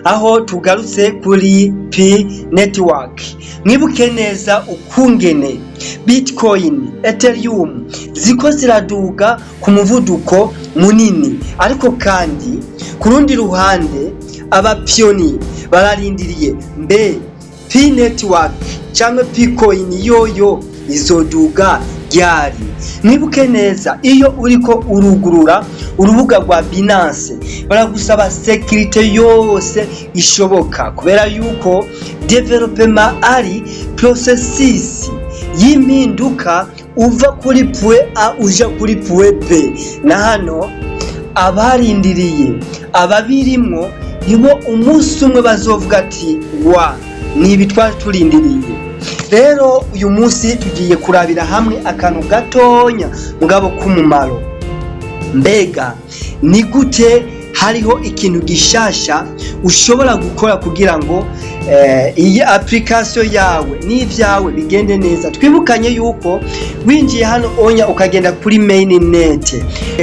Aho tugarutse kuri Pi Network. Mwibuke neza ukungene Bitcoin, Ethereum ziko ziraduga ku muvuduko munini, ariko kandi ku rundi ruhande aba pionniers bararindiriye: mbe Pi Network cyangwa Pi Coin yoyo izoduga ryari? Mwibuke neza, iyo uriko urugurura urubuga rwa Binance baragusaba sécurité yose ishoboka, kubera yuko développement ari processus y'impinduka, uva kuri point A uja kuri point B. Na hano abarindiriye, ababirimwo, nibo umunsi umwe bazovuga ati: "Wa ni ibi twari turindiriye." Rero uyu munsi tugiye kurabira hamwe akantu gatonya mugabo k'umumaro. Mbega ni gute hariho ikintu gishasha ushobora gukora kugira ngo iyi application yawe n'ibyawe bigende neza? Twibukanye yuko winjiye hano onya ukagenda kuri mainnet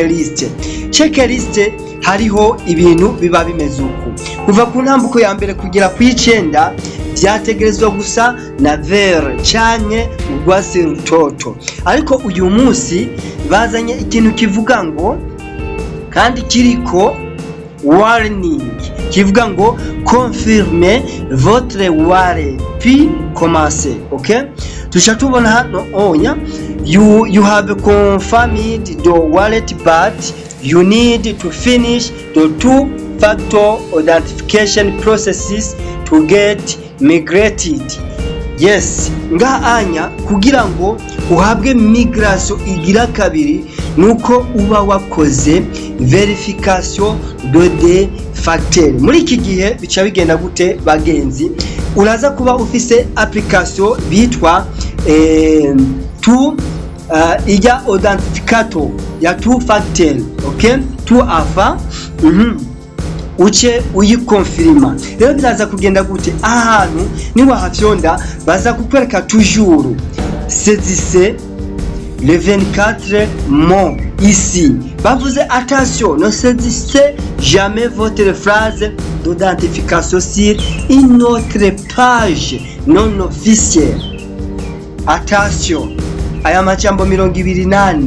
list, checklist, hariho ibintu biba bimeze uku: kuva ku ntambuko ya mbere kugera ku y'icenda byategerezwa gusa na vert canke urwatsi rutoto. Ariko uyu munsi bazanye ikintu kivuga ngo, kandi kiriko warning, kivuga ngo: "Confirmez votre wallet puis commencez." Okay, tusha tubona hano onya: You have confirmed the wallet, but you need to finish the two factor authentication processes to get migrated." Yes, ngaha anya kugira ngo uhabwe migration igira kabiri nuko uba wakoze vérification de deux facteurs. Muri iki gihe bica bigenda gute, bagenzi? Uraza kuba ufise application bitwa tu ijya authenticator ya two factor, okay, 2FA, uce uyikonfirima. Rero biraza kugenda gute? Ahantu niwahafyonda baza kukwereka toujours: "Saisissez le 24 mots ici." Bavuze: "Attention, ne saisissez jamais votre phrase d'identification sur une autre page non officielle." Attention, aya majambo 24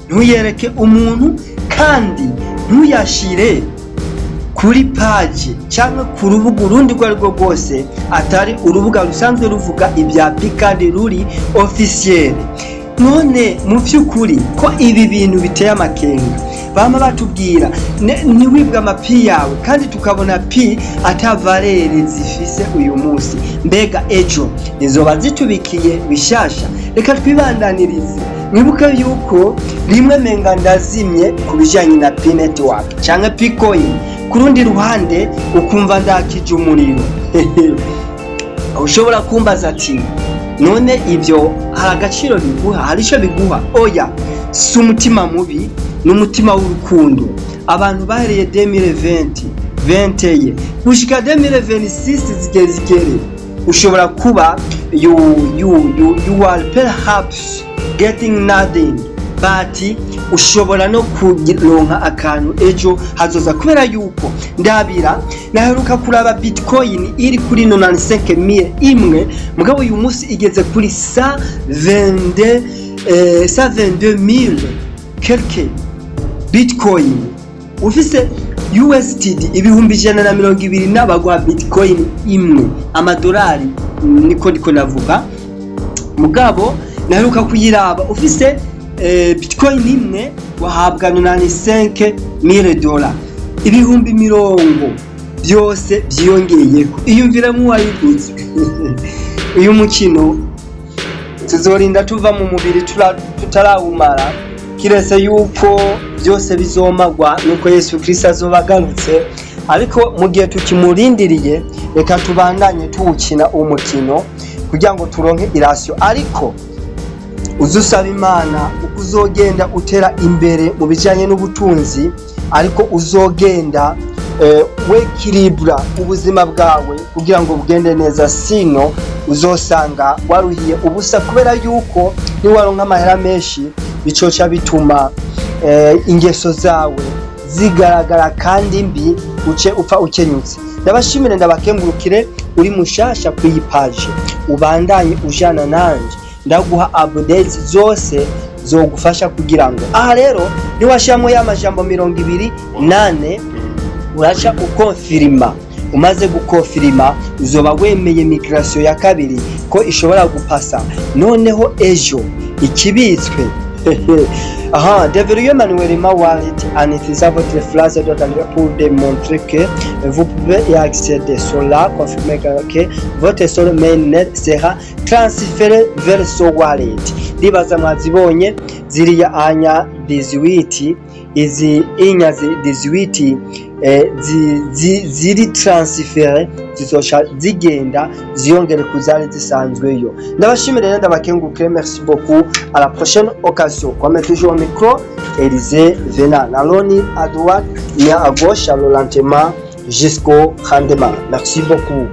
ntuyereke umuntu kandi ntuyashire kuri page cyangwa ku rubuga urundi rwo arirwo rwose atari urubuga rusanzwe ruvuga ibya Pi kandi ruri officiel. None mu by'ukuri ko ibi bintu biteye amakenga, bama batubwira ntiwibwe amapi yawe, kandi tukabona Pi ata valeur zifise uyu munsi, mbega ejo nizoba zitubikiye bishasha? Reka twibandanirize. Mwibuke yuko rimwe menga ndazimye ku bijyanye na Pi Network cyangwa Pi Coin, ku rundi ruhande ukumva ndakije umuriro. Ushobora kumbaza ati: "None ibyo hari agaciro biguha? Hari icyo biguha?" Oya, si umutima mubi, ni umutima w'urukundo. Abantu bahereye 2020 21 gushika 2026 zigere zigere, ushobora kuba you are perhaps getting nothing, but ushobora no kuronka akantu ejo hazoza, kubera yuko ndabira naheruka kuraba Bitcoin iri kuri 95,000 imwe, mugabo uyu munsi igeze kuri 122 122,000 quelque. Bitcoin ufise USDT 120,000 n'abagwa Bitcoin imwe, amadolari niko navuga. Mugabo naheruka kuyiraba, ufise Bitcoin imwe wahabwa 95,000 dollars, 40,000 byose byiyongeyeko. Iyumviremo uwayiguze. Uyu mukino tuzorinda tuva mu mubiri tutarawumara, kiretse yuko byose bizomagwa nuko Yesu Kristo azoba agarutse. Ariko mu gihe tukimurindiriye, reka tubandanye tuwukina uwo mukino kugira ngo turonke i ration. Ariko uze usaba Imana uko uzogenda utera imbere mu bijyanye n'ubutunzi, ariko uzogenda wekiribura ubuzima bwawe kugira ngo bugende neza, sino uzosanga waruhiye ubusa, kubera yuko niwaronka amahera menshi bicoca bituma ingeso zawe zigaragara kandi mbi, uce upfa ukenyutse. Ndabashimire, ndabakengurukire. Uri mushasha kw'iyi page, ubandanye ujana nanje, ndaguha updates zose zogufasha kugira ngo aha rero niwashiramo ya majambo 24, uraca ukonfirima. Umaze gukonfirima, uzoba wemeye migration ya kabiri ko ishobora gupasa. Noneho ejo ikibitswe aha: déverrouiller manuellement wallet en utilisant votre phrase de pour démontrer que vous pouvez y accéder. Cela confirme que votre Sol mainnet sera transféré vers ce wallet. Ndibaza mwazibonye ziriya anya 18, izi inya 18 ziri transféré, zizoca zigenda ziyongere ku zari zisanzweyo. Ndabashimire rero, ndabakengurukire. Merci beaucoup, à la prochaine occasion. Comme toujours, au micro, Élysée Vena Naloni, à droite mais à gauche, alors lentement jusqu'au rendement. Merci beaucoup.